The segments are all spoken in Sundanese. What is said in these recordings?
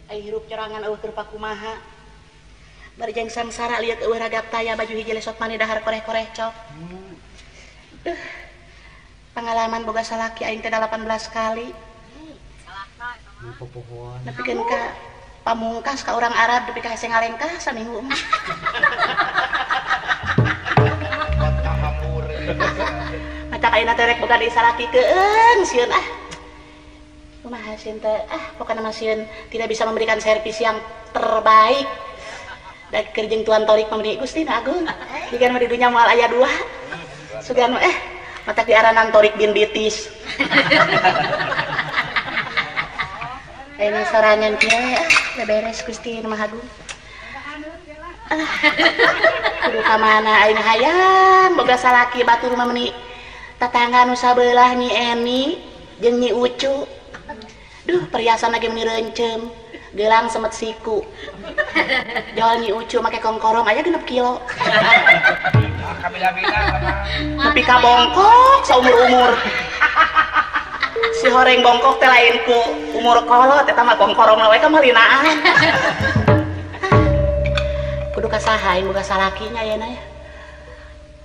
Aing hirup nyorangan eueuh keur pakumaha. Bari jeung sangsara lieur eueuh ragap taya baju hiji lesot mani dahar koreh-koreh cok. Duh. Pengalaman boga salaki aing teh 18 kali. Nepikeun ka pamungkas ka urang Arab nepi ka hese ngalengkah saminggu mah. Matak ayeuna teh rek boga deui salaki keung sieun ah. Kumaha sieun teh ah pokona mah sieun tidak bisa memberikan servis yang terbaik. Da keur jeung Tuan Torik mah meuni Gusti nu Agung. Jiga mah di dunya moal aya dua. Sugan mah matak diaranan Torik bin Bitis. Ayeuna sorangan kieu ah beberes Gusti nu Maha Agung. Kudu ka mana aing hayang boga salaki batur mah meuni tatangga nu sabelah Nyi Eni jeung Nyi Ucu. Duh perhiasan lagi meuni reuncem, gelang semet siku. Jol Nyi Ucu make kongkorong aya 6 kilo. Nepi ka bongkok saumur-umur. Si horeng bongkok teh lain ku umur kolot eta mah kongkorong we ka malinaan. Kudu ka saha aing boga salakinya ayeuna ya.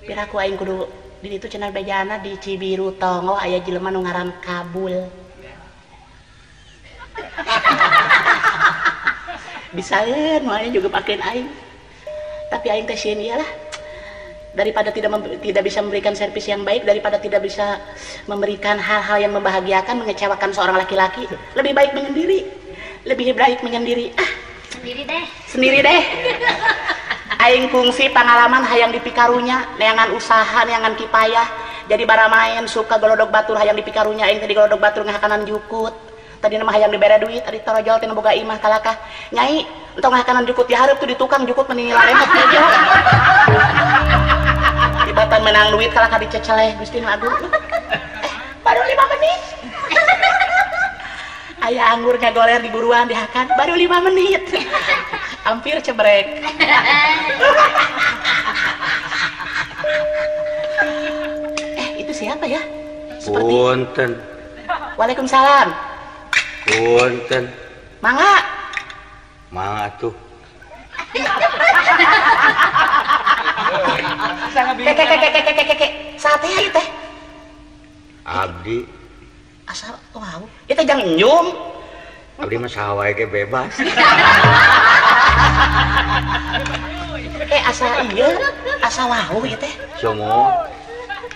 Piraku aing kudu di ditu cenah bejana di Cibiru Tonggoh aya jelema nu ngaran Kabul. Bisaeun moalnya juga pakein aing. Tapi aing teh sieun ieu lah. Daripada tidak bisa memberikan servis yang baik, daripada tidak bisa memberikan hal-hal yang membahagiakan, mengecewakan seorang laki-laki, lebih baik menyendiri. Lebih baik menyendiri. Ah, sendiri deh. Sendiri deh. Aing kungsi pengalaman hayang dipikarunya, neangan usaha, neangan kipayah. Jadi baramaen suka golodog batur hayang dipikarunya, aing teh golodog batur ngahakanan jukut. Tadi nama hayang dibere duit, ari torojol teh boga imah kalakah. Nyai, entong ngahakanan jukut dihareup tuh di tukang jukut mending laremot aja. Tibatan menang duit kalakah diceceleh Gusti nu Agung. Baru 5 menit. Aya anggur ngagoler di buruan dihakan baru 5 menit. Hampir cebrek. Itu siapa ya? Seperti Punten. Waalaikumsalam. Punten. Mangga. Mangga tuh. Keke. Sate ya teh. Abdi. Asal wow. Itu jangan nyum. Abdi mah saha wae ge bebas. Asa ieu, asa wau ieu teh. Somo.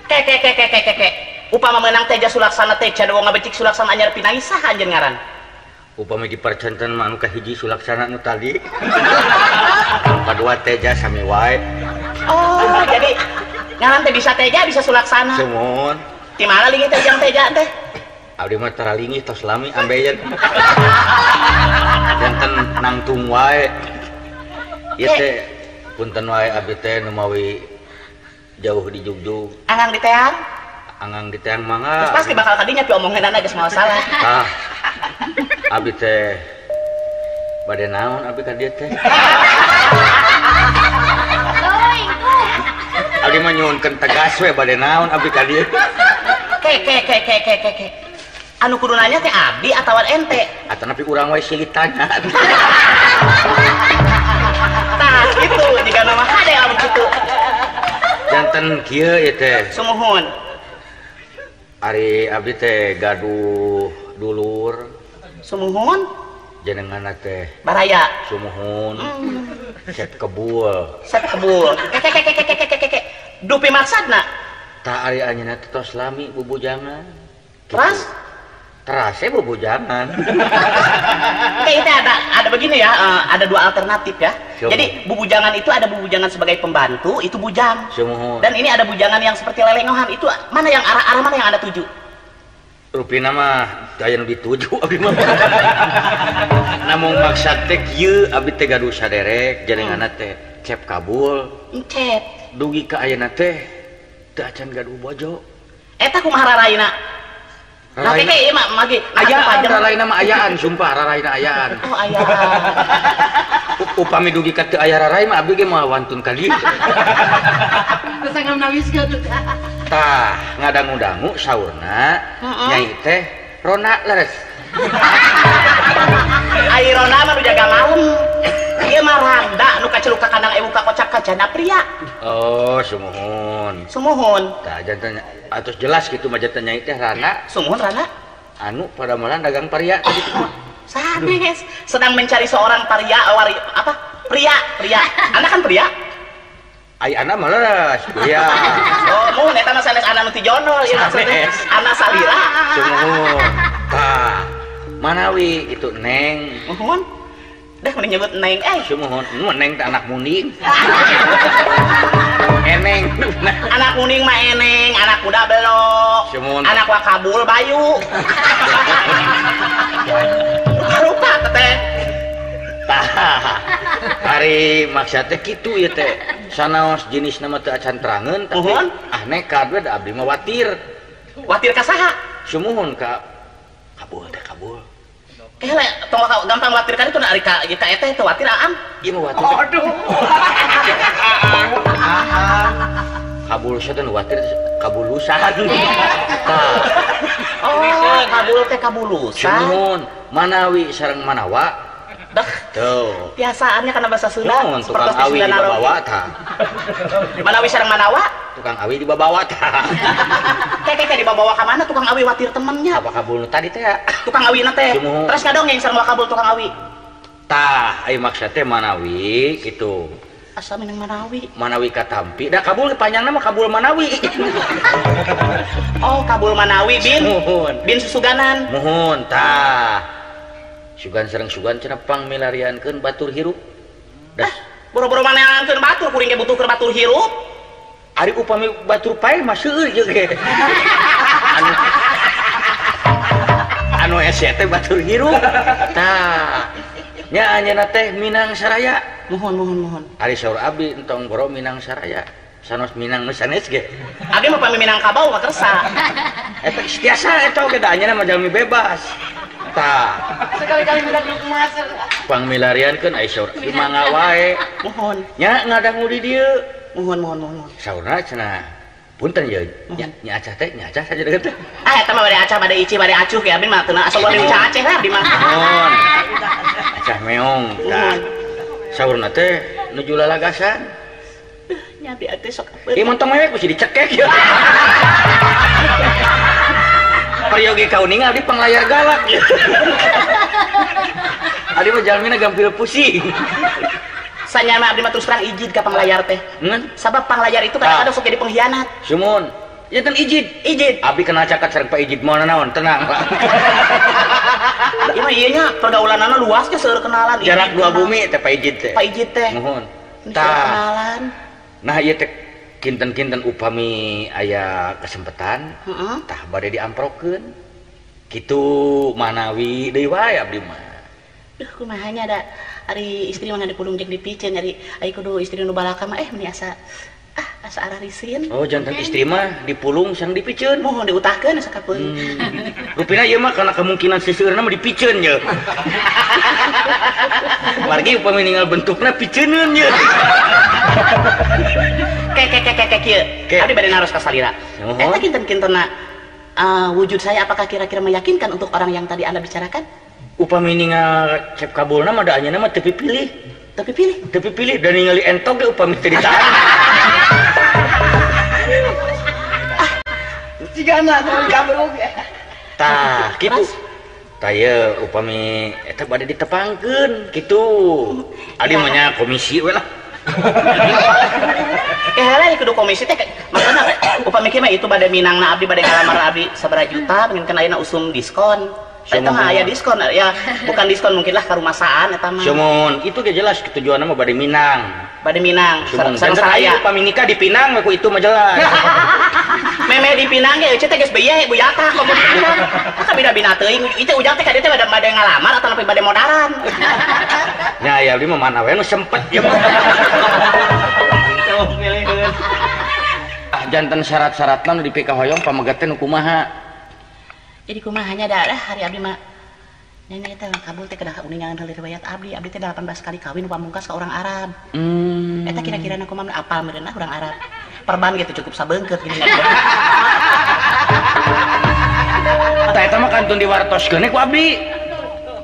Keke. Upama meunang Teja Sulaksana Teja wong ngabecik Sulaksana anyar pinangi saha anjeun ngaran? Upama dipercanten mah anu kahiji Sulaksana nu tadi. Kadua Teja sami wae. Oh, jadi ngaran teh bisa Teja bisa Sulaksana. Sumon. Di mana lingih teh jang Teja teh? Abdi mah taralingih tos lami ambeien. Janten nangtung wae. Ieu teh punten wae abdi teh nu mawi jauh di Jugjug. Angang di teang? Angang di teang mangga. Terus pasti bakal kadinya pi omongeunana geus moal salah. Tah. Abdi teh bade naon abdi ka dieu teh? Abdi mah nyuhunkeun tegas we bade naon abdi ka dieu. Ke. Anu kudu nanya teh abdi atawa ente? Atanapi urang wae silih tanya. Tah kitu jiga nama hade lamun kitu. Janten kieu ieu teh. Sumuhun. Ari abdi teh gaduh dulur. Sumuhun. Jenenganna teh Baraya. Sumuhun. Set kebul. Set kebul. Keke. Dupi maksadna? Tah ari anjeunna teh tos lami bubujangan. Teras? Terasnya bubujangan. Oke, itu ada begini ya, ada dua alternatif ya. Sumuhun. Jadi bubujangan itu ada bubujangan sebagai pembantu, itu bujang. Sumuhun. Dan ini ada bujangan yang seperti lelengohan, itu mana yang arah mana yang Anda tuju? Rupina mah aya nu dituju abdi mah. Namung maksad teh kieu abdi teh gaduh saderek jenenganna teh Cep Kabul. Cep. Dugi ka ayeuna teh teu acan gaduh bojo. Eta kumaha raraina? Nah, keke ieu mah magi. Ayaan raraina mah ayaan, sumpah raraina ayaan. Oh, ayaan. Upami dugi ka teu aya rarai mah abdi ge moal wantun ka dieu. Teu sanggup nawiskeun. Tah, ngadangu-dangu saurna nyai teh rona leres. Ai rona mah nu janda pria. Oh, sumuhun. Sumuhun. Tah janten atos jelas kitu mah janten nyai teh Rana. Sumuhun Rana. Anu padamelan dagang paria tadi mah. Sanes sedang mencari seorang paria wari, apa? Pria, pria. Anda kan pria? Ai ana mah leres, pria. Oh, mun eta mah sanes ana nu ti jonol ieu maksudna. Ana salira. Sumuhun. Tah, manawi itu Neng. Muhun. Dah mending nyebut Neng eh. Sumuhun, nu Neng teh anak muning. Eneng. Anak muning mah eneng, anak kuda belok. Sumuhun. Anak wakabul bayu. Rupa teh. Tah. Ari maksudna kitu ieu teh. Sanaos jenisna mah teu acan terangeun tapi ah nekat we da abdi mah watir. Watir ka saha? Sumuhun ka kabul teh kabul. Eh le, tong gampang watir kan itu ari ka ka eta teh watir aam. Ieu mah watir. Aduh. Kabul teh nu watir kabulusan. Tah. Oh, kabul teh kabulusan. Sumuhun, manawi sareng manawa. Dah. Tuh. Biasaannya karena bahasa Sunda. Nuhun, tukang awi dibawa tah. Manawi sareng manawa? Tukang awi dibawa tah. Kek dibawa ka mana tukang awi watir temennya? Apa kabul nu tadi teh? Tukang awi na teh. Terus ngadongeng sareng wakabul tukang awi. Tah, ai maksud teh manawi kitu. Asa minang manawi. Manawi katampi. Da kabul panjangna mah kabul manawi. Oh, kabul manawi bin. Muhun. Bin susuganan. Muhun tah. Sugan sareng sugan cenah pangmilariankeun batur hirup. Dah, boro-boro maneankeun batur kuring ge butuh keur batur hirup. Ari upami batur pae mah seueur ieu ge. Anu hese teh batur hirup. Tah. Nya anjeunna teh Minang Saraya. Muhun muhun muhun. Ari saur abdi entong boro Minang Saraya. Sanos Minang nu sanes ge. Abdi mah pami Minangkabau mah kersa. Eta tiasa eta oge da anjeunna mah jalmi bebas. Tah. Sekali-kali mendak emas. Pangmilariankeun ai saur abdi mangga wae. Muhun. Nya ngadangu di dieu. Muhun muhun muhun. Saurna cenah. Punten ye. Nya nya acah teh, nya acah saja deukeut teh. Ah eta mah bade acah, bade ici, bade acuh ge abdi mah teu asa bade acah Aceh lah abdi mah. Muhun. Acah meong. Tah. Saurna teh nuju lalagasan. Nya abdi teh sok apeun. Ieu montong mewek mesti dicekek ya. Peryogi kauning abdi panglayar galak. Abdi mah jalmina gampil pusing. Sanyana abdi mah terus terang ijid ka panglayar teh. Sabab panglayar itu kadang-kadang sok jadi pengkhianat. Sumun. Ya ten ijid. Ijid. Abdi kena cakat sareng Pak Ijid moal naon, tenang lah. Ieu mah ieu nya pergaulanana luas nya seueur kenalan. Jarak dua bumi teh Pak Ijid teh. Pak Ijid teh. Muhun. Tah. Kenalan. Nah ieu teh kinten-kinten upami aya kesempatan, tah bade diamprokeun. Kitu manawi deui wae abdi mah. Duh kumaha nya da ari istri mah dipulung jeung dipiceun ari ai kudu istri nu balaka mah meni asa asa ararisin. Oh janten istri mah dipulung sareng dipiceun. Mohon diutahkeun asa kapeung. Rupina ieu mah kana kemungkinan seseueurna mah dipiceun ye. Margi upami ninggal bentukna piceuneun ye. Kek kieu. Abdi bade naros ka salira. Eta kinten-kintenna wujud saya apakah kira-kira meyakinkan untuk orang yang tadi Anda bicarakan? Upami ningal cep kabulna mah da anjeunna mah teu pipilih. Teu pipilih? Teu pipilih da ningali entok ge upami teu ditahan. Cigana teu kabul oge. Tah, kitu. Tah ieu upami eta bade ditepangkeun kitu. Adi mah nya komisi we lah. Heula kudu komisi teh makana upami kieu mah itu bade minangna abdi bade ngalamar abdi sabaraha juta pengen ayeuna usum diskon. Eta mah aya diskon ya, bukan diskon mungkin lah karumasaan eta mah. Sumun, itu ge jelas tujuanna mah bade minang. Bade minang, sareng saraya. Upami nikah di Pinang mah ku itu mah jelas. Meme di Pinang ge eueuh teh geus beye buyatah komo di Pinang. Ka bida-bina teuing itu ujang teh ka dieu teh bade ngalamar atau nepi bade modaran. Nya aya abdi mah mana we nu sempet ieu mah. Ah janten syarat-syaratna nu dipikahoyong pamegat teh nu kumaha? Jadi kumaha nya da hari abdi mah nenek teh kabul teh kedah uningan heula riwayat abdi, abdi teh 18 kali kawin pamungkas ka orang Arab. Eta kira-kira na kumaha apal meureun orang Arab. Perban gitu cukup sabeungkeut gini. Tah eta mah kantun diwartoskeun ku abdi.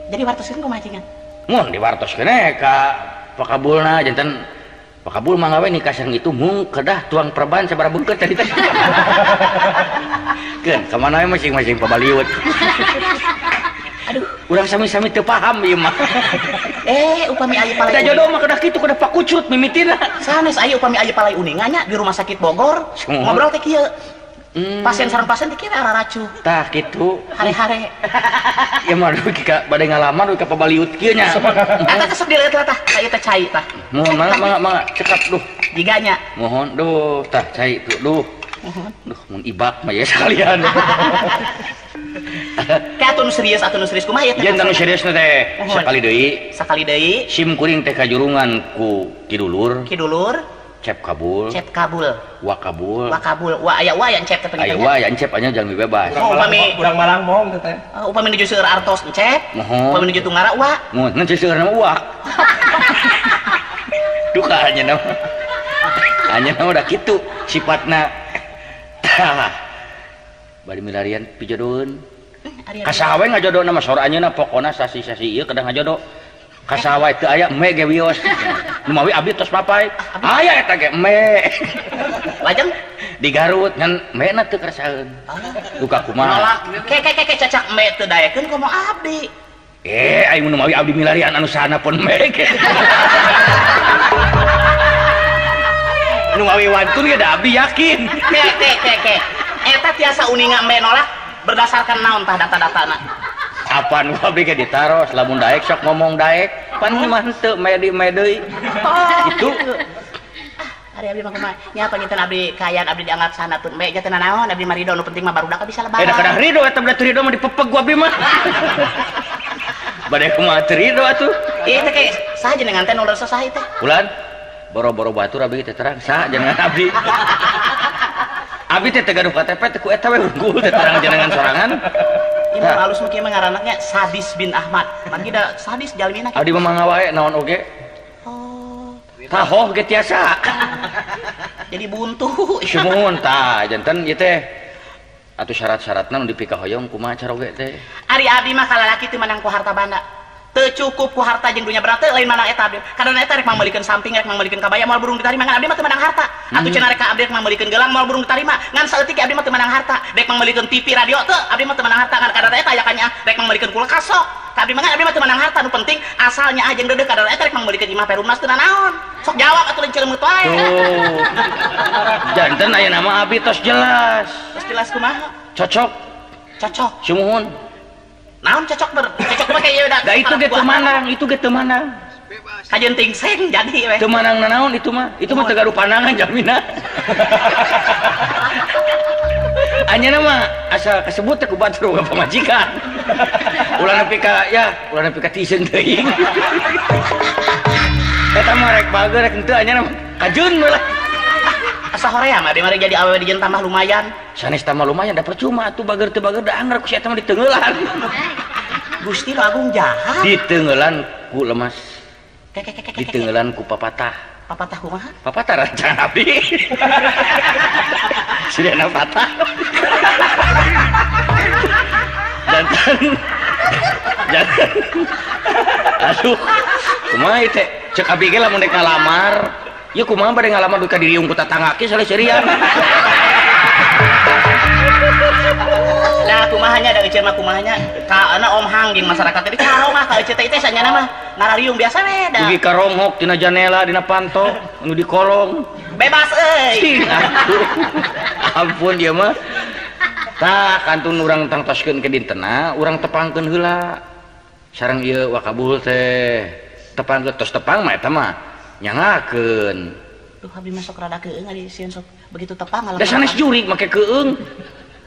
Jadi wartoskeun kumaha cingan? Mun diwartoskeun ka pakabulna janten Pak Kabul mangga we nikah sareng itu mung kedah tuang perban sabaraha beungkeut tadi teh. Keun ka mana we masing-masing pabaliut. Aduh, urang sami-sami teu paham ieu mah. Upami aya palai. Da jodoh mah kedah kitu kedah pakucut mimitina. Sanes aya upami aya palai uninga nya di rumah sakit Bogor. Ngobrol teh kieu. Pasien sareng pasien teh kieu araracuh. Tah kitu. Hare-hare. Ya mah dugi ka bade ngalaman dugi ka pabaliut kieu nya. Eta teh sok dileut lah tah, ka ieu teh cai tah. Mohon mangga mangga cekap duh. Jiganya. Mohon duh tah cai tuh duh. Mohon. Duh mun ibak mah ya sekalian. Kayak atuh nu serius kumaha ieu teh? Yen nu serius teh sakali deui. Sakali deui. Sim kuring teh kajurungan ku Ki Dulur. Ki Dulur. Cep Kabul. Cep Kabul. Wa Kabul. Wa Kabul. Wa aya wa yang cep teh pengen. Aya wa yang cep anya jalmi bebas. Oh, upami urang Malang mong teh. Upami nuju seueur artos encep. Mohon. Upami nuju tunggara wa. Mohon ngan seueur nama wa. Duka anya nama. Anya nama udah kitu sifatna. Tah. Bari milarian pijodoheun. Ka saha we ngajodona mah sora anjeunna pokona sasi-sasi ieu kedah ngajodo. Ka saha wae teu aya eme ge wios. Nu mawi abdi tos papai. Aya eta ge eme. Lajeng di Garut ngan eme na teu karasaeun. Duka kumaha? Ke ke ke cacak eme teu daekeun komo abdi. Aing nu mawi abdi milarian anu sahana pun eme ge. Nu mawi wantun ge da abdi yakin. Ke ke ke ke. Eta tiasa uninga eme nolak berdasarkan naon tah data-datana? Apaan abdi ge ditaros lamun daek sok ngomong daek pan mah henteu medi deui. Gitu. Ari abdi mah kumaha? Nya panginten abdi kaayaan abdi dianggap sana pun me teu naon abdi mah ridho nu penting mah barudak bisa lebaran. Da kedah ridho eta bade ridho mah dipepeg ku abdi mah. Bade kumaha teu ridho atuh. Ieu teh ke saha jenengan teh nu resah saha ieu teh? Ulan boro-boro batur abdi teh terang saha jenengan abdi. Abdi teh teu gaduh KTP teh ku eta we unggul teh terang jenengan sorangan. Ieu mah alus mah kieu mah ngaranna nya Sadis bin Ahmad. Margi da sadis jalmina. Abdi mah mangga wae naon oge. Oh. Tahoh ge tiasa. Jadi buntu. Sumuhun tah janten ieu teh atuh syarat-syaratna nu dipikahoyong kumaha caroge teh. Ari abdi mah kalalaki teu menang ku harta banda. Teu cukup ku harta jeung dunya berarti lain manang eta abdi. Kadang eta rek mangmeulikeun samping rek mangmeulikeun kabaya moal burung ditarima ngan abdi mah teu menang harta. Atuh cenah rek ka abdi rek mangmeulikeun gelang moal burung ditarima ngan saeutik abdi mah teu menang harta. Rek mangmeulikeun TV radio teu abdi mah teu menang harta ngan kadang eta aya kanya rek mangmeulikeun kulkas sok. Ka abdi mah abdi mah teu menang harta nu penting asalnya aja jeung deudeuh kadang eta rek mangmeulikeun imah Perumnas teu nanaon. Sok jawab atuh lain celeumut wae. Tuh. Janten aya nama abdi tos jelas. Tos jelas kumaha? Cocok. Cocok. Sumuhun. Naon cocok ber cocok mah kayak udah. Da itu ge teu manang, itu ge teu manang. Kajeun tingseng jadi we. Teu manang nanaon itu mah. Itu mah teu gaduh pandangan jamina. Anjeunna mah asa kasebut teh ku batur boga pamajikan. Ulah nepi ka ya, ulah nepi ka tiiseun teuing. Eta mah rek bager rek henteu anjeunna mah kajeun we lah. Asa horea mah mari jadi awewe dijieun tambah lumayan. Sanes tambah lumayan da percuma atuh bager teu bager da anggar ku si eta mah diteungeulan. Gusti nu agung jahat. Diteungeulan ku lemas. Diteungeulan ku papatah. Papatah kumaha? Papatah rancangan abdi. Sirena patah. Jantan. Jantan. Aduh. Kumaha ieu teh? Cek abdi ge lamun rek ngalamar. Ya kumaha bade ngalamar duka diriung ku tatangga ge saleuserian. Nah kumahanya da eceu mah kumahanya ka ana Om Hang jeung masyarakat teh carong mah ka eceu teh sanyana mah ngarariung biasa we da. Dugi ka ronghok tina janela dina panto nu di kolong. Bebas euy. Ampun ieu mah. Tah kantun urang tangtoskeun ke dintena urang tepangkeun heula. Sareng ieu Wakabul teh tepangkeun tos tepang mah eta mah nyangakeun. Duh abdi mah sok rada keung ari sieun sok begitu tepang Da sanes jurig make keung.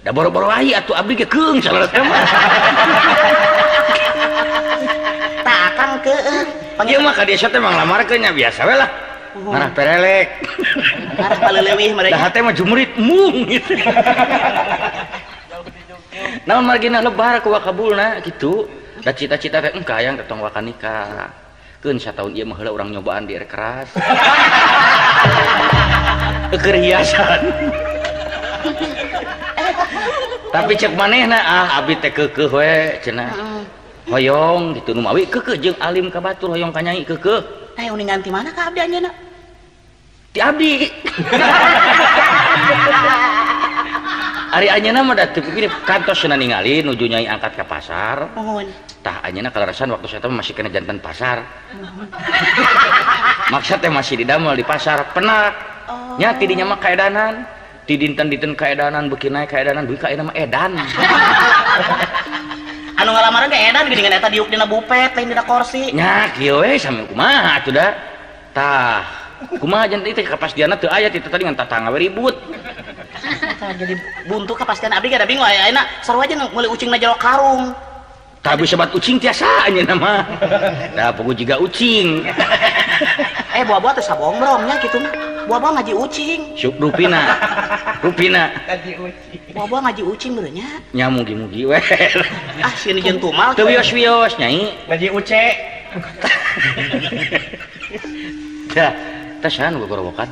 Da boro-boro ai atuh abdi ge keung salah mah. Tah akang keung. Ieu mah ka desa teh mah nglamarkeun nya biasa we lah. Ngarah perelek. Ngarah paleleuwih mereka. Da hate mah jumrit mung gitu. Naon margina lebar ku Wakabulna kitu. Da cita-cita teh engka hayang teh tong waka nikah. Keun sataun ieu mah heula urang nyobaan di air keras. Keur hiasan. Tapi cek manehna ah abdi teh keukeuh we cenah. Hoyong gitu nu mawi keukeuh jeung alim ka batur hoyong ka nyai keukeuh. Tah uningan ti mana ka abdi anjeunna? Ti abdi. Ari anjeunna mah da teu pikir kantos cenah ningali nuju nyai angkat ka pasar. Muhun. Tah anjeunna kalarasan waktu saya teh masih kena jantan pasar. Maksud teh masih didamel di pasar penak. Oh. Nya ti dinya mah kaedanan. Ti dinten-dinten kaedanan beuki naek kaedanan dugi ka ayeuna mah edan. Anu ngalamaran ge edan geuningan eta diuk dina bupet lain dina kursi. Nya kieu we sami kumaha atuh da. Tah kumaha janten teh kapastianna teu aya ti tadi ngan tatangga we ribut. Tah jadi buntu kapastian abdi ge da bingung ayeuna sarua aja meuli ucingna jero karung. Tah bisa bat ucing tiasa anjeunna mah. Da puguh jiga ucing. Eh buah-buah teh sabongbrong nya kitu mah. Buah-buah ngaji ucing. Syuk rupina. Rupina. Ngaji ucing. Buah-buah ngaji ucing meureun nya. Nya mugi-mugi we. Ah sieun jeung tumal. Teu wios-wios nyai. Ngaji uce. Tah, tah saha nu gogorowokan?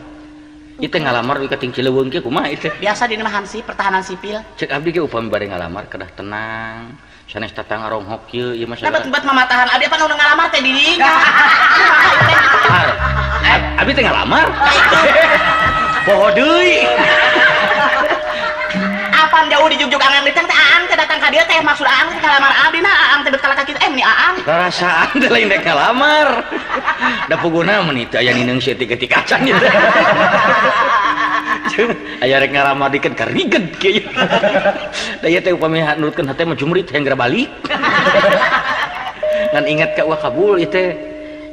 Ieu teh ngalamar dugi ka ting Cileuweung kieu kumaha ieu teh? Biasa dina mah hansip pertahanan sipil. Cek abdi ge upami bade ngalamar kedah tenang. Sanes tatangga ronghok kieu ieu mah. Nah bet mamatahan abdi apa nu ngalamar teh di dinya. Abi teh ngalamar. Poho deui. Apan jauh di jugjug Aang ditang teh Aang teh datang ka dieu teh maksud Aang teh ngalamar abdi na Aang teh bet kalaka kitu meni Aang. Rarasaan teh lain rek ngalamar. Da puguna meni teu aya nineung seutik-eutik acan ieu teh. Aya rek ngalamar dikeun kariged kieu. Da ieu teh upami nurutkeun hate mah jumrit hayang geura balik. Ngan ingat ka ulah kabul ieu teh.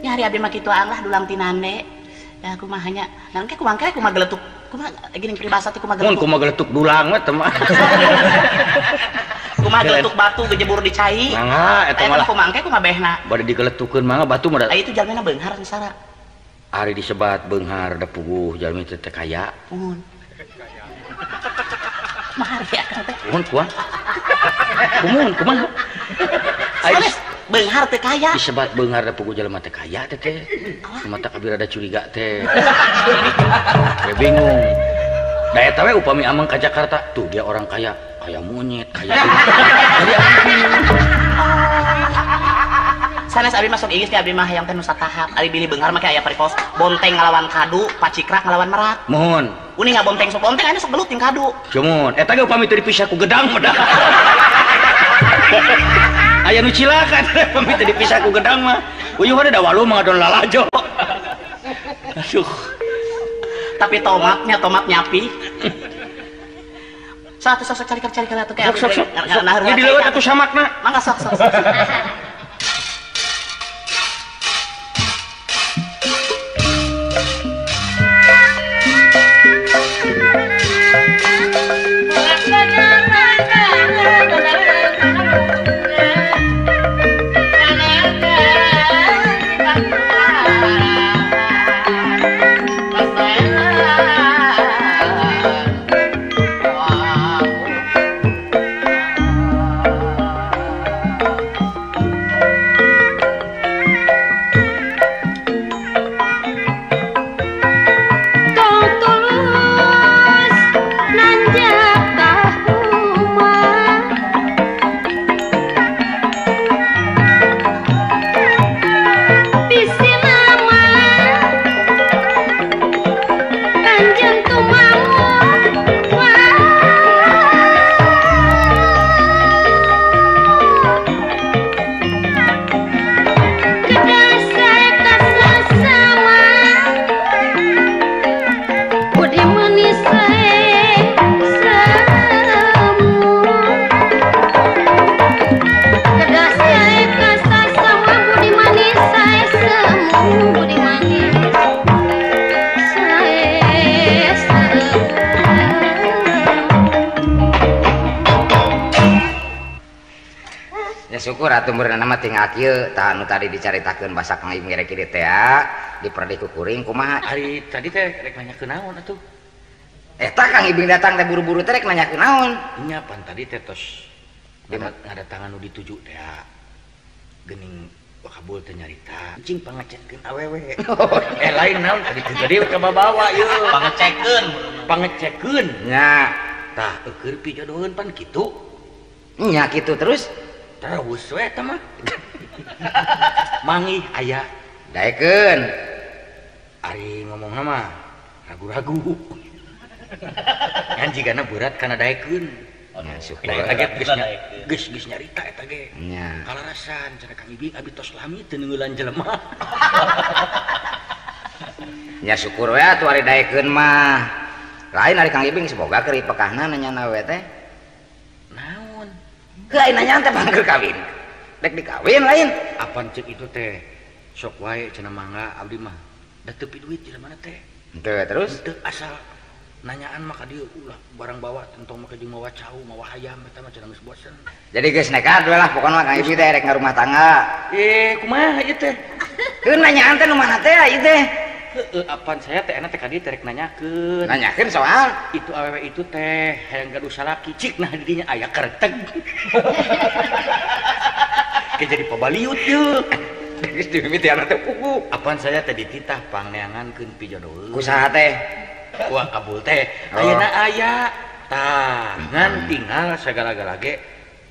Nyari abdi mah kitu Aang lah dulang tinande. Ya kumaha nya. Nah engke kumaha kumaha geletuk. Kumaha geuning peribahasa teh kumaha geletuk. Mun kumaha geletuk dulang mah teh mah. Kumaha geletuk batu gejebur di cai. Mangga eta mah. Kumaha engke kumaha behna. Bade digeletukeun mangga batu mah. Aya itu jalmina beunghar sara. Ari disebat beunghar da puguh jalmi teh teh kaya. Muhun. Kumaha ari akang teh? Muhun kuah. Kumun kumaha? Sanes beunghar teh kaya. Disebat beunghar da puguh jelema teh kaya teh teh. Mata kabir ada curiga teh. Saya bingung. Da eta we upami ameng ka Jakarta, tuh dia orang kaya, kaya monyet, kaya. Jadi ameng. Sanes abi masuk Inggris teh abi mah hayang teh nu satahap. Ari bilih beunghar mah aya paripos bonteng ngalawan kadu, pacikrak ngalawan merak. Muhun. Uning ngabonteng sok bonteng aya sok belut jeung kadu. Cumun, eta ge upami teu dipisah ku gedang mah da. Aya nu cilaka upami teu dipisah ku gedang mah. Uyuh da walu mah ngadon lalajo. Aduh. Tapi tomatnya tomat nyapi. Satu sok cari-cari atuh kayak sok sok. Ieu dileuweut atuh samakna. Mangga sok sok. Syukur atuh meureun mah tinggal kieu tah anu tadi dicaritakeun basa Kang Ibing rek kieu teh diperdih ku kuring kumaha ari tadi teh rek nanyakeun naon atuh eta Kang Ibing datang teh buru-buru teh rek nanyakeun naon nya pan tadi teh tos ngadatangan nu dituju teh geuning wakabul teh nyarita cing pangecekkeun awewe eh lain naon tadi teh jadi ka babawa ieu pangecekkeun pangecekkeun nya tah eueur pijodoheun pan kitu nya kitu terus terus we eta mah mangih aya daekeun ari ngomongna mah Ragu-ragu. Ngan jigana berat kana daekeun. Eta ge geus nyarita eta ge. Kalarasan cenah Kang Ibing abi tos lami teu neungeulan jelema. Nya syukur we atuh ari daekeun mah. Lain ari Kang Ibing semoga keur ipekahna nanyana we teh. Naon? Heuh ai nanyaan teh pangker kawin. Rek dikawin lain. Apan ceuk itu teh? Sok wae cenah mangga abdi mah. Da teu pi duit jelema teh. Henteu terus? Henteu asal nanyaan mah ka dieu ulah barang bawa tentong mah jeung mawa cau mawa hayam eta mah cenah geus bosen. Jadi geus nekat we lah pokona Kang Ibing teh rek ngarumah tangga. Kumaha ieu teh? Heuh nanyaan teh nu mana teh ieu teh? Heeh apan saya teh enak teh ka dieu teh rek nanyakeun. Nanyakeun soal itu awewe itu teh hayang gaduh salaki cik nah di dinya aya kerteg. Ke jadi pabaliut yeuh. Geus dimimitian teh pugu. Apan saya teh dititah pangneangankeun pijodoheun. Ku saha teh? Wah kabul teh ayeuna aya tah ngan tinggal sagala-gala ge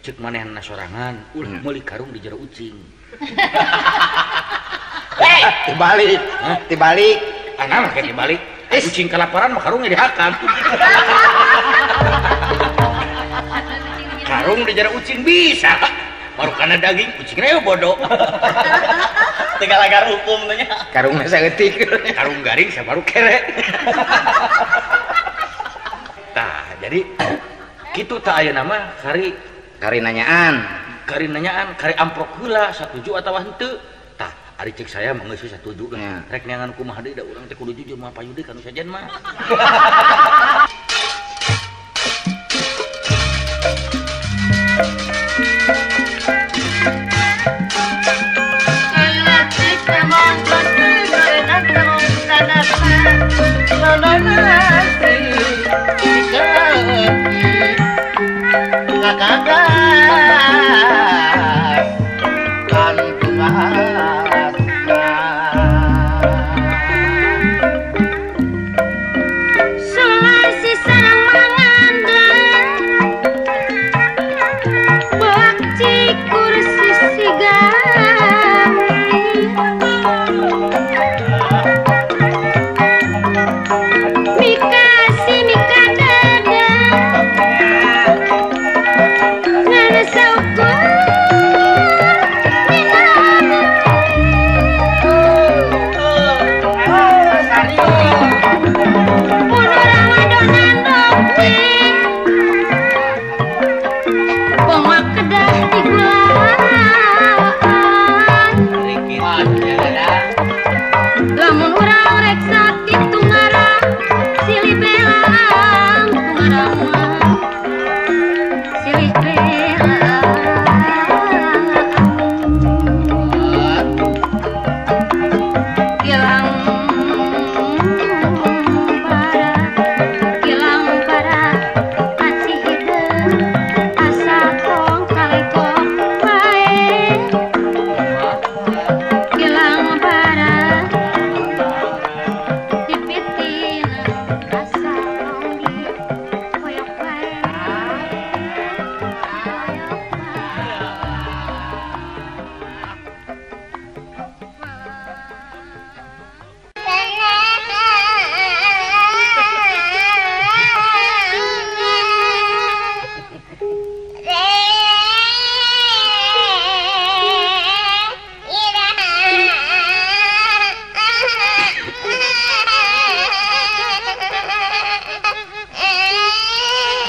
ceuk manehna sorangan ulah meuli karung di jero ucing. Hei, dibalik, dibalik. Ana mah dibalik. Ucing kelaparan mah karungnya dihakan. Karung di jero ucing bisa. Baru karena daging ucingnya bodoh. Tinggal agar hukum tanya. Karungnya saeutik. Karung garing saya baru kere. Tah, jadi kitu tah ayeuna mah kari kari nanyaan. Kari nanyaan, kari amprok heula satuju atawa henteu. Tah, ari cek saya mah geus satuju lah. Rek neangan kumaha deui da urang teh kudu jujur mah payu deui ka nu sajen mah.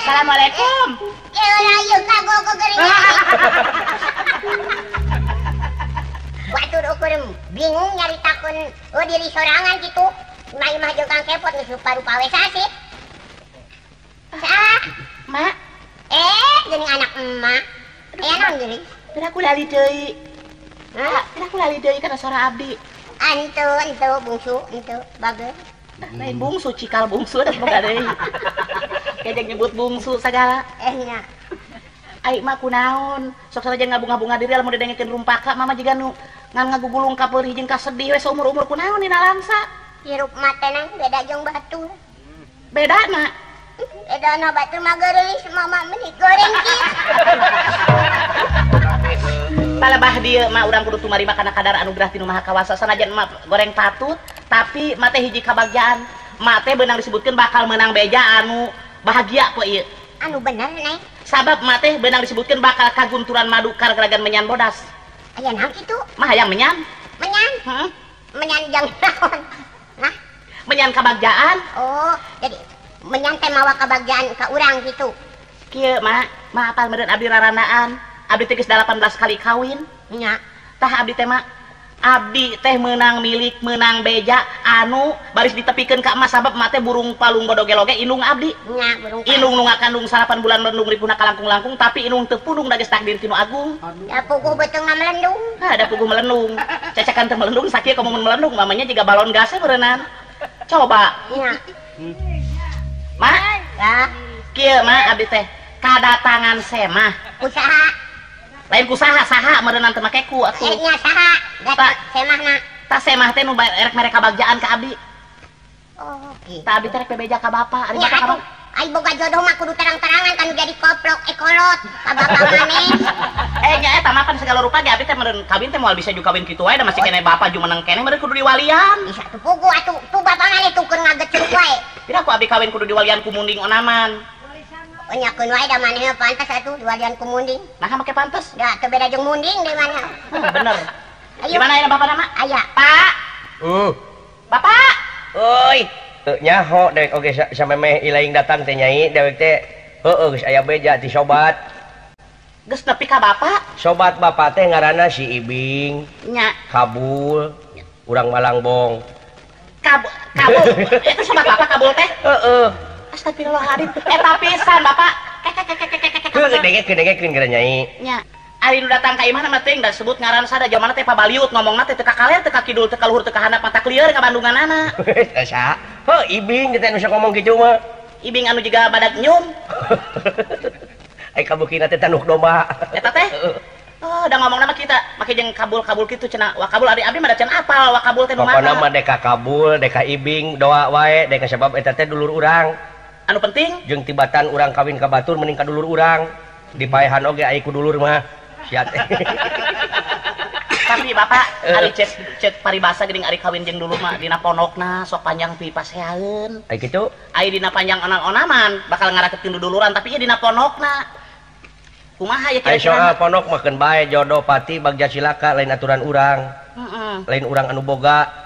Assalamualaikum. Waktu ukur bingung nyaritakeun diri sorangan gitu. Imah-imah jeung Kang Kepot geus rupa-rupa we sasih. Saha? Mak. Geuning anak emak. Aya naon geuning? Pira ku lali deui. Hah? Pira ku lali deui kana sora abdi. Antu, entu bungsu, entu bager. Lain bungsu, cikal bungsu da boga deui. Kejeng nyebut bungsu sagala. Nya. Ai mah kunaon? Sok sanajan ngabunga-bunga diri lamun didengekeun rumpaka mama jiga nu ngan ngagugulung ka peurih jeung kasedih we saumur-umur kunaon dina langsa. Hirup mah teh nang beda jeung batur. Bedana? Bedana batur mah geulis, mama meni goreng kieu. Palebah dieu mah urang kudu tumarima kana kadar anugerah ti Nu Maha Kawasa sanajan mah goreng patut tapi mah teh hiji kabagjaan. Mak teh beunang disebutkeun bakal menang beja anu bahagia poe ieu. Anu bener Neng. Sabab mak teh beunang disebutkeun bakal kagunturan madu kargeragan menyan bodas. Aya naon kitu? Mah hayang menyan. Menyan? Heeh. Menyan jang naon? Hah? Menyan kabagjaan. Oh, jadi menyan teh mawa kabagjaan ka urang kitu. Kieu mak, mah apal meureun abdi rarandaan. Abdi teh geus 18 kali kawin. Nya. Tah abdi teh mak abdi teh menang milik menang beja anu baris ditepikeun ka emas sabab emak teh burung palung bodoge-loge indung abdi. Nya burung indung nu ngakandung 8 bulan melendung ripuna kalangkung-langkung tapi indung teu pundung da geus takdir ti nu agung. Da puguh beuteungna melendung. Ha da puguh melendung. Cacakan teu melendung sakieu komo mun melendung mamanya jiga balon gas meureunnan. Coba. Nya. Mak, ya. Kieu mak abdi teh kadatangan semah. Usaha. Lain ku saha saha meureunnan teu make ku atuh. Nya saha? Ta semahna. Ta semah teh nu erek mere kabagjaan ka abdi. Oh, kitu. Ta abdi teh rek bebeja ka bapa, ari bapa ka bapa. Ai boga jodoh mah kudu terang-terangan kan jadi koplok ekolot ka bapa maneh. Eh nya eta mah pan segala rupa ge abdi teh meureun kawin teh moal bisa juga kawin kitu wae da masih keneh bapa jumeneng keneh meureun kudu diwalian. Bisa tuh puguh atuh tuh bapa maneh tuh keur ngagecruk wae. Pira ku abdi kawin kudu diwalian ku munding onaman. Nyakeun wae da maneh pantes atuh diwalian ku munding. Naha make pantes? Da teu beda jeung munding deui maneh. Bener. Di mana aya bapak nama? Aya. Pak. Bapak. Euy. Teu nyaho dewek oge samemeh ilaing datang teh nyai dewek teh heueuh geus aya beja ti sobat. Geus nepi ka bapak? Sobat bapak teh ngaranna si Ibing. Nya. Kabul. Urang Malangbong. Kabul. Itu sobat bapak Kabul teh? Heeh. Astagfirullahaladzim. Eta pisan bapak. Heuh dengekeun geura nyai. Nya. Ari nu datang ka imahna mah teuing da sebut ngaran sada jamanna teh pabaliut ngomongna teh teu ka kaler teu ka kidul teu ka luhur teu ka handap mata klieur ka Bandunganana. Saha? Heuh Ibing teh nu sok ngomong kitu mah. Ibing anu jiga badak nyum. Ai kabukina teh tanduk domba. Eta teh? Oh, da ngomongna mah kita make jeung kabul-kabul kitu cenah. Wa kabul ari abdi mah da can apal wa kabul teh nu mana. Pokona mah deka kabul, deka Ibing doa wae deka sabab eta teh dulur urang. Anu penting jeung tibatan urang kawin ka batur mending ka dulur urang. Dipaehan oge ai ku dulur mah. Sia teh. Tapi bapak ari cek paribasa geuning ari kawin jeung dulur mah dina pondokna sok panjang pipaseaeun. Ai kitu? Ai dina panjang onan-onaman bakal ngarakeutkeun duduluran tapi ieu dina pondokna. Kumaha ya Ai kira-kira? soal pondok mah keun bae jodoh pati bagja cilaka lain aturan urang. Heeh. Lain urang anu boga.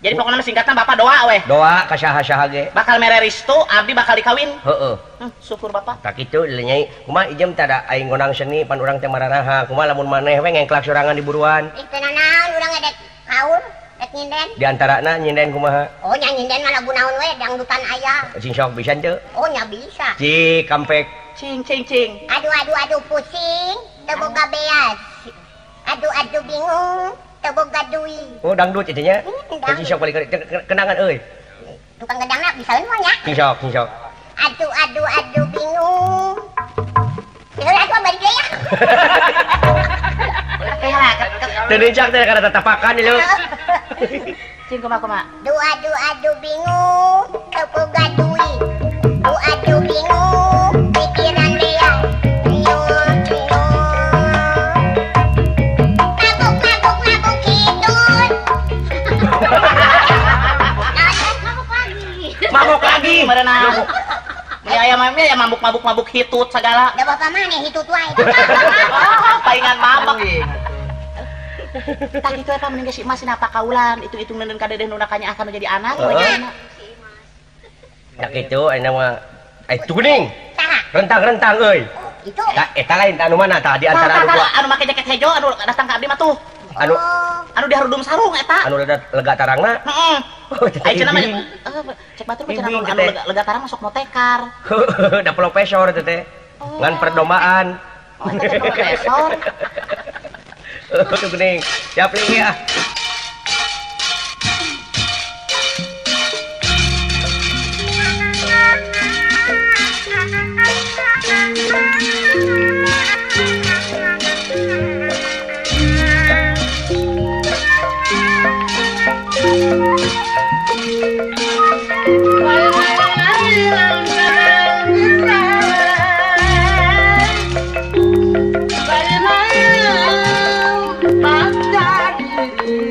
Jadi pokoknya singkatna bapak doa weh. Doa ka saha-saha ge. Bakal mere restu abdi bakal dikawin. Heeh. Syukur bapak. Tak kitu nyai. Kumaha ijem teh da aing ngondang seni pan urang teh mararaha. Kumaha lamun maneh we ngengklak sorangan di buruan. Ih teu nanaon urang edek kaul, dek nyinden. Di antarana nyinden kumaha? Oh nya nyinden mah lagu naon we dangdutan aya. Cing sok bisa teu? Oh nya bisa. Cik kampek. Cing cing cing. Aduh aduh aduh pusing, teu boga beas. Aduh aduh bingung. Teu boga duit. Oh dangdut itu nya. Cing sok balik kenangan euy. Tukang gendangna bisaeun mah nya. Cing sok, cing sok. Aduh aduh aduh bingung. Heula atuh balik deui ya. Heula teu nincak teh kana tatapakan ieu. Cing kumaha kumaha? Duh aduh aduh bingung, teu boga duit. Duh aduh bingung, pikiran beas. Riuh riuh. Mabuk mabuk mabuk hitut. Mabuk lagi. Mabuk lagi. Merenang. Ya aya mah ya mabuk-mabuk-mabuk hitut segala. Da bapak maneh hitut wae. Oh, palingan mabuk. Tah kitu eta mending si Imas napa kaulan, itu-itu neundeun ka dedeh nu kanyaah kanu jadi anak we nya. Tah kitu ayeuna mah eh kuning. Saha? Rentang-rentang euy. Itu. Tah eta lain tah anu mana tah di antara anu dua. Anu make jaket hejo anu datang ka abdi mah tuh. Anu anu diharudum sarung eta. Anu lega tarangna. Heeh. Ai cenah mah cek batur mah cenah anu lega tarang masuk motekar. Da profesor teh teh. Ngan perdombaan. Oh, eta teh profesor. Tuh kuning. Siap nih ya. Bye.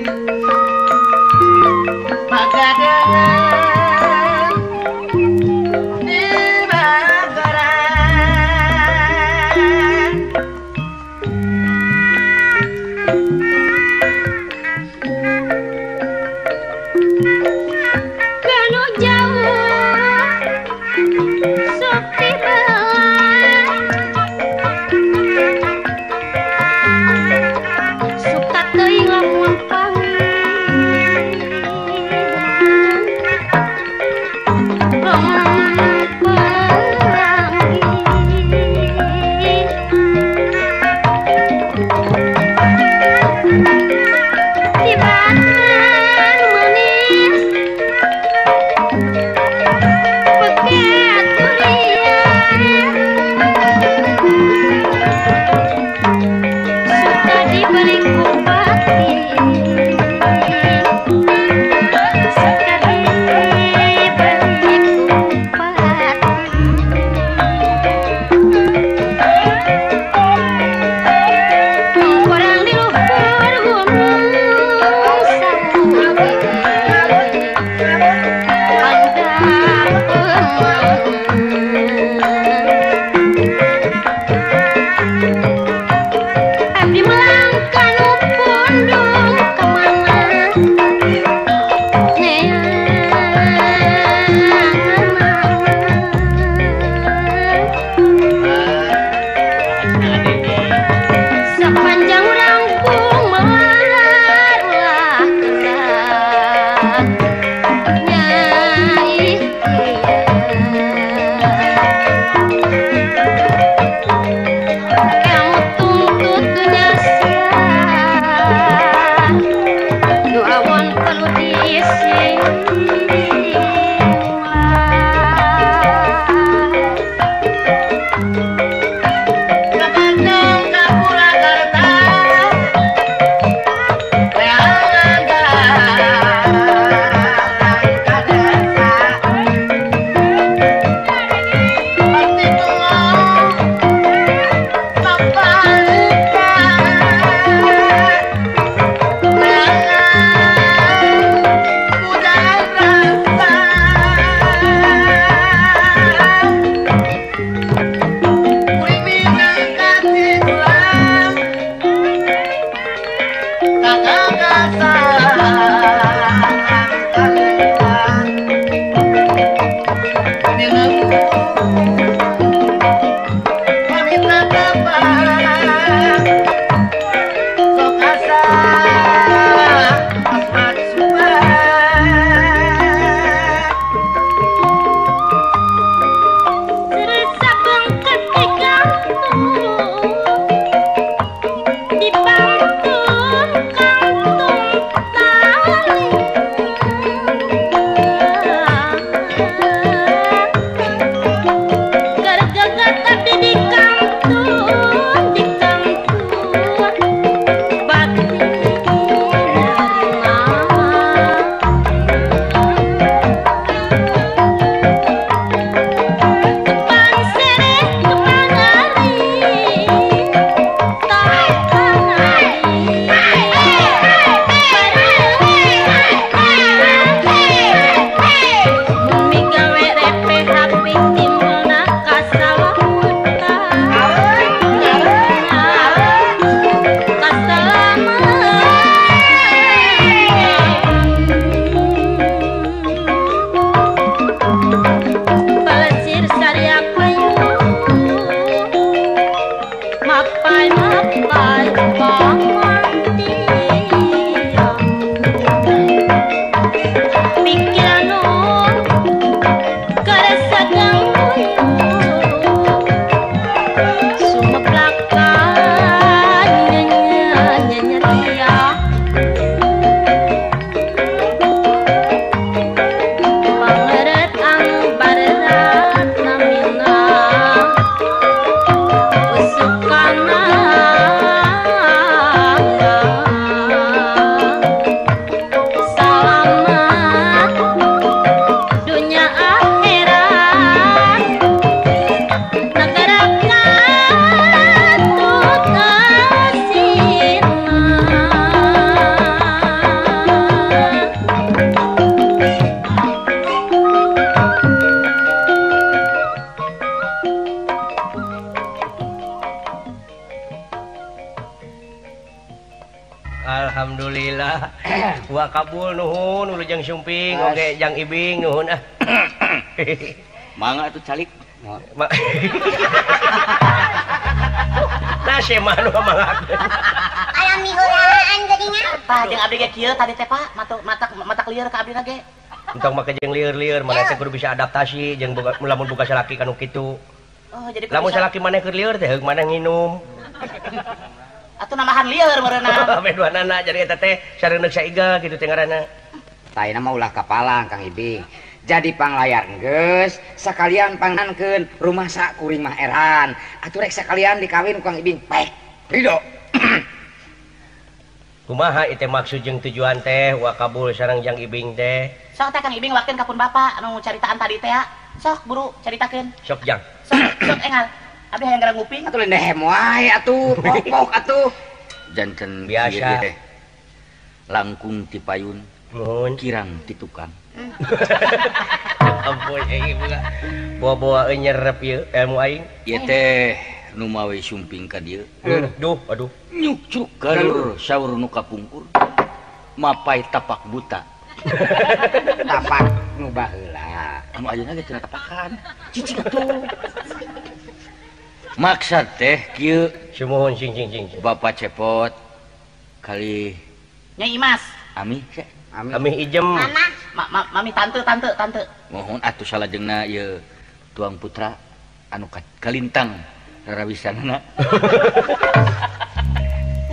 Alhamdulillah. Wa kabul nuhun wilujeng sumping oge jang ibing nuhun ah. Mangga atuh calik. Nasi mah nu mangga. Alami heulaan geuningan. Tah jeung abdi ge kieu tadi teh Pak, matak lieur ka abdi ge. Entong make jeung lieur-lieur, maneh teh kudu bisa adaptasi jeung boga lamun boga salaki kanu kitu. Oh, jadi lamun salaki maneh keur lieur teh heug maneh nginum. Atuh nambahan lieur meureunna. Beduanana jadi eta teh sareundeuk saiga kitu teh ngaranna. Tah ayeuna mah ulah kapalang Kang Ibing. Jadi panglayar geus sakalian pangankeun rumah sa kuring mah eran. Atuh rek sakalian dikawin ku Kang Ibing paek. Ridho. Kumaha ieu teh maksud jeung tujuan teh wa kabul sareng Jang Ibing teh? Sok teh Kang Ibing waktin ka pun bapak anu caritaan tadi teh ya. Sok buru caritakeun. Sok Jang. Sok sok engal. Abdi hayang gara nguping. Atuh lendehem wae atuh, pok-pok atuh. Janten biasa teh. Langkung ti payun, nuhun kirang ti tukang. Ampun aing boga. Bawa-bawa nyerep ieu ilmu aing. Ieu teh nu mawe sumping ka dieu. Duh, aduh. Nyukcruk galur saur nu kapungkur. Mapai tapak buta. Tapak nu baheula. Anu ayeuna ge cenah tapakan. Cicing atuh. Maksad teh kieu sumuhun sing sing sing. Bapak Cepot kali Nyai Imas. Ami Ami ijem. Mama. Mami tante tante tante. Mohon atuh salajengna ieu tuang putra anu kalintang rarawisanana.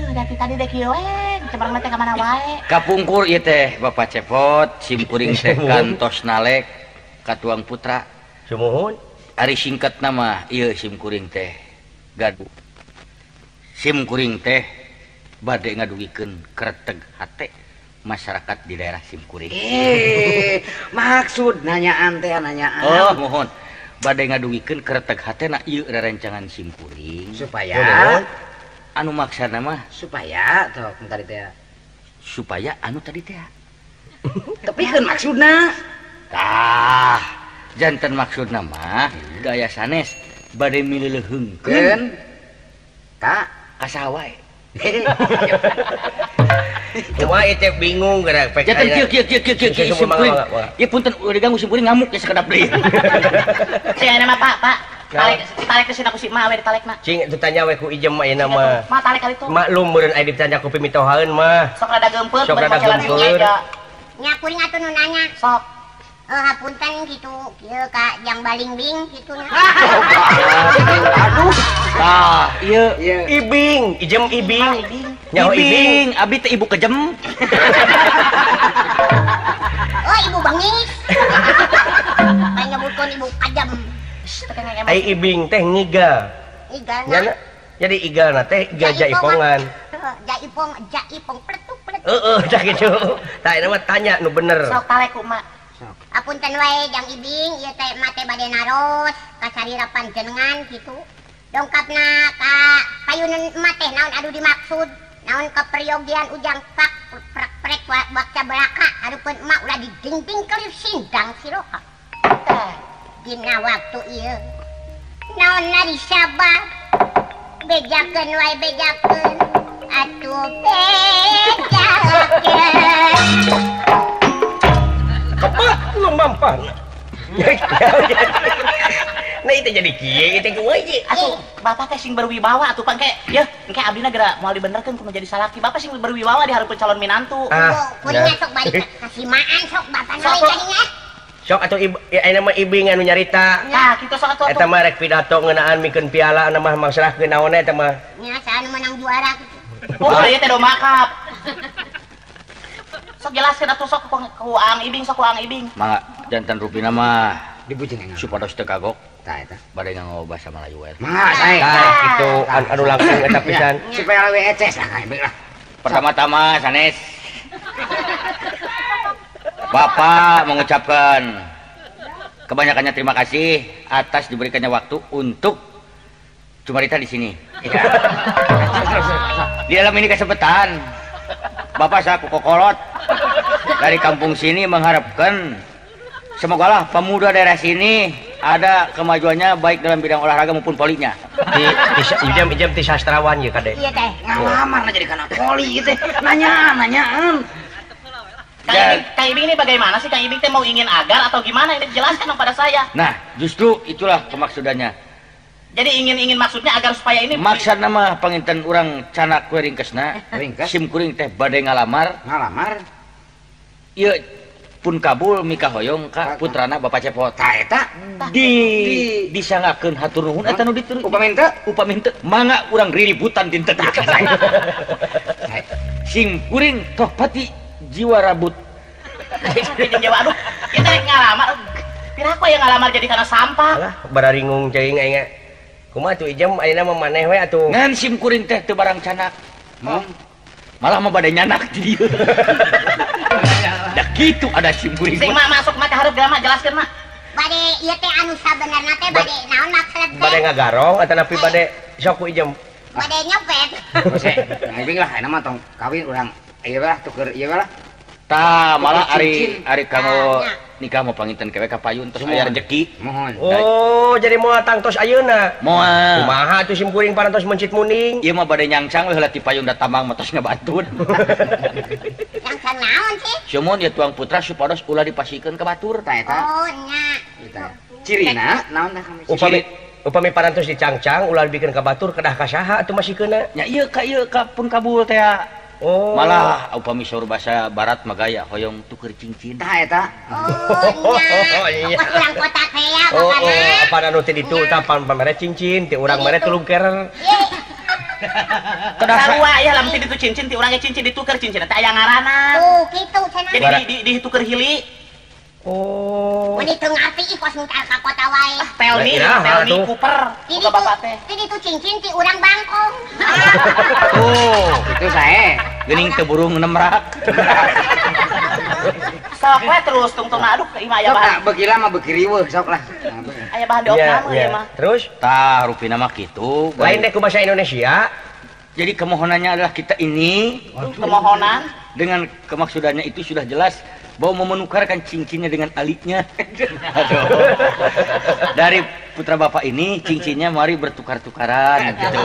Tuh dari tadi deh kieu we Cemerlang teh ka mana wae. Kapungkur ieu teh Bapak Cepot sim kuring teh kantos nalek ka tuang putra. Sumuhun. Ari singkatna mah ieu sim kuring teh gaduh. Sim kuring teh bade ngadugikeun kreteg hate masyarakat di daerah sim kuring. Maksud nanyaan teh nanyaan. Oh, mohon. Bade ngadugikeun kreteg hatena ieu rerencangan sim kuring supaya anu maksana mah supaya tuh tadi teh supaya anu tadi teh tapi kan maksudna tah janten maksudna mah gaya sanes bade mileuleheungkeun ka kasaha wae. Cuma itu bingung gerak pek. Janten kieu kieu kieu kieu kieu sim kuring. Ieu punten udah diganggu sim kuring ngamuk ya sakedap deui. Cing ayeuna mah Pak, Pak. Tarik tarik ke sini aku si Ma we ditalekna. Cing itu tanya we ku ijem ayeuna mah. Ma tarik kali itu. Maklum meureun aya ditanya ku pimitohaeun mah. Sok rada geumpeur, sok rada geumpeur. Nya kuring atuh nu nanya. Sok. Hapunten gitu, kieu ka jang balingbing kitu nya. Aduh. Tah, ieu ibing, ijem ibing. Nyaho ibing, abi teh ibu kejem. Oh, ibu bengis. Panyebutkeun ibu kejam. Ai ibing teh ngigal. Ngigalna. Jadi igalna teh igal jaipongan. Jaipong, jaipong pletuk pletuk. Heeh, tah kitu. Tah eta mah tanya nu bener. Sok talek ku mak. Apunten wae jang ibing ieu teh mah teh bade naros ka sarira panjenengan kitu. Dongkapna ka payunan emak teh naon anu dimaksud? Naon keperyogian ujang pak prek prek bakca belaka hareupeun emak ulah didingding kelip sindang siroha. Tah dina waktu ieu naon nari sabab bejakeun wae bejakeun atuh bejakeun. Kepak lu mampan. Nah itu jadi kieu itu kumaha ieu? Atuh bapak teh sing berwibawa atuh pang ke yeuh engke abdina geura moal dibenerkeun kudu jadi salaki. Bapak sing berwibawa di hareupeun calon minantu. Kuring sok balik kasimaan sok bapak we jadinya. Sok atuh ayeuna mah ibing anu nyarita. Tah kitu sok atuh. Eta mah rek pidato ngeunaan mikeun piala anu mah mangsrahkeun naon eta mah. Nya saha nu menang juara kitu. Oh ieu teh domba cup. Sok jelaskeun atuh sok ku Ang Ibing sok ku Ang Ibing. Mangga janten rupina mah dibujengan supados teu kagok. Tah eta. Bade nganggo basa Melayu we. Mangga sae. Tah kitu anu langkung eta pisan. Supaya leuwih eces lah Kang Ibing lah. Pertama-tama sanes Bapak mengucapkan kebanyakannya terima kasih atas diberikannya waktu untuk cumarita di sini. Di dalam ini kesempatan Bapak saku kokolot dari kampung sini mengharapkan semogalah pemuda daerah sini ada kemajuannya baik dalam bidang olahraga maupun polinya. Di ijam ti sastrawan ya kade. Iya teh. Ngalamar jadi kana poli gitu. Nanyaan. Kang Ibing ini bagaimana sih Kang Ibing teh mau ingin agar atau gimana? Ini jelaskan dong pada saya. Nah, justru itulah kemaksudannya. Jadi ingin maksudnya agar supaya ini maksudna mah panginten urang canak we ringkesna. Ringkes. Sim kuring teh bade ngalamar. Ngalamar. Ieu pun kabul mikahoyong ka putrana Bapak Cepot. Tah eta di disangakeun hatur nuhun eta nu diteru. Upami henteu? Upami henteu mangga urang riributan dinten. Sim kuring toh pati jiwa rabut. Jiwa aduh, ieu teh ngalamar. Piraku aya ngalamar jadi kana sampah. Alah, bararingung ceuing aing. Kumaha atuh ijem ayeuna mah maneh we atuh. Ngan sim kuring teh teu barang canak. Malah mah bade nyanak di dieu. Da kitu ada sim kuring. Sing mak masuk mah hareup geura mak jelaskeun mak. Bade ieu teh anu sabenerna teh bade naon maksud teh? Bade ngagarong atanapi bade sok ku ijem. Bade nyopet. Hese, Ibing lah ayeuna mah tong kawin urang ieu lah tuker ieu lah. Tah malah ari kanggo nikah mau panginten kewe ka payun tos aya rejeki. Mohon. Oh, jadi moal tangtos ayeuna. Moal. Kumaha atuh sim kuring parantos mencit muning? Ieu mah bade nyangsang we heula ti payun da tambang mah tos ngabatun. Nyangsang naon sih? Sumuhun ieu tuang putra supados ulah dipasikeun ka batur. Tah eta. Oh, nya. Cirina naon tah kami? Upami parantos dicangcang ulah dibikeun ka batur kedah ka saha atuh masikeunna? Nya ieu ka pun kabul teh. Oh. Malah upami saur bahasa barat mah gaya hoyong tuker cincin. Tah eta. Oh nya. Kos urang kota teh ya Oh, apa anu teh ditu tah pamere cincin, ti urang mere tulung kerer. Sarua ya lamun ti ditu cincin ti urang ge cincin dituker cincin teh aya ngaranna. Tuh kitu cenah. Jadi dituker hili. Oh. Mun teu ngarti ih kos mutar ka kota wae. Ah, Telmi Cooper. Boga bapak teh. Ti ditu cincin ti urang Bangkong. Tuh, itu sae. Geuning teu burung nemrak. Sok we terus tungtungna aduh ieu mah aya bahan. Sok beuki lama beuki riweuh sok lah. Aya bahan diopname ieu mah. Terus tah rupina mah kitu. Lain deh ku bahasa Indonesia. Jadi kemohonannya adalah kita ini kemohonan dengan kemaksudannya itu sudah jelas bahwa mau menukarkan cincinnya dengan aliknya. Aduh. Dari putra bapak ini cincinnya mari bertukar-tukaran gitu.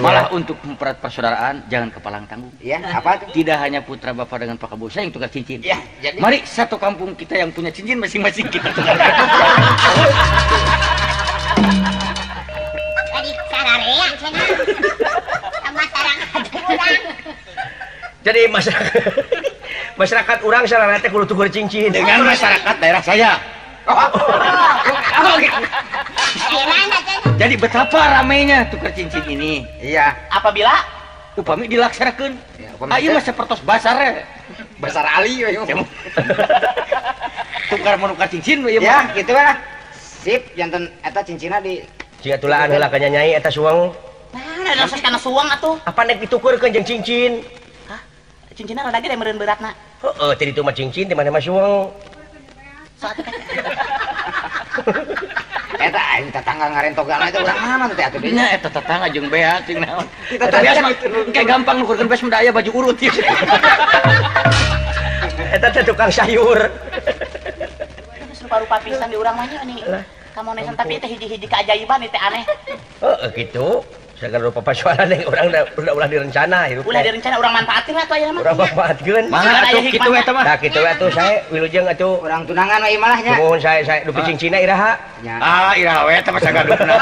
Malah untuk mempererat persaudaraan jangan kepalang tanggung. Iya, apa tuh? Tidak hanya putra bapak dengan Pak Kabusa yang tukar cincin. Ya, jadi mari satu kampung kita yang punya cincin masing-masing kita tukar. Jadi sararea cenah. Sama sarang urang. Jadi masyarakat urang sarana teh kudu tukur cincin dengan masyarakat daerah saya. Jadi betapa ramainya tukar cincin ini. Iya. Apabila upami dilaksanakeun. Ayo mah sapertos basar. Basar Ali we. Tukar menukar cincin we ya, gitu lah. Sip, janten eta cincinna di jiga tulaan heula ka nyai eta suang. Nah, da kana suang atuh. Apa nek ditukurkeun jeung cincin? Cincinna rada gede meureun beratna. Heeh, tadi itu mah cincin, di mana mah suang. Eta aing tetangga ngarentogan eta urang mana teh atuh nya eta tetangga jeung bea cing naon. Eta biasa mah kayak gampang nukurkeun beas mah aya baju urut ieu. Eta teh tukang sayur. Geus rupa-rupa pisan di urang mah nya ini. Kamonesan tapi teh hiji-hiji keajaiban teh aneh. Heeh kitu. Segala rupa pasuaran yang orang udah ulah direncana hirup. Ulah direncana urang manfaatin lah atuh ayeuna mah. Urang manfaatkeun. Mangga atuh kitu we teh mah. Tah kitu we atuh sae wilujeng atuh. Urang tunangan we malah nya. Nuhun sae sae dupi cincina iraha. Ah iraha we teh mah sagadupna.